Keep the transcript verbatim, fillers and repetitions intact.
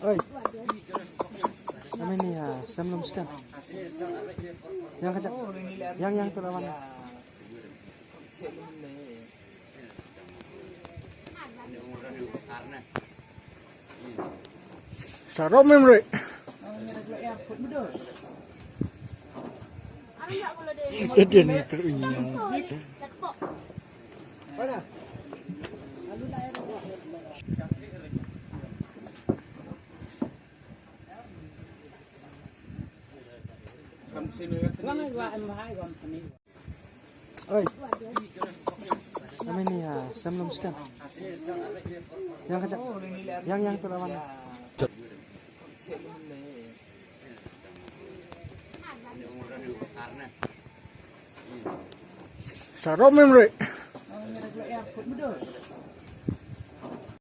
Oi. Kami ni ha, sem lum scan. Yang kejap. Yang, yang tu lawan. Sarok memory. Eden ni tu ini. Oi. Kami ni ha, sem lum scan. Yang kejap. Yang, yang tu lawan. Sarok memory.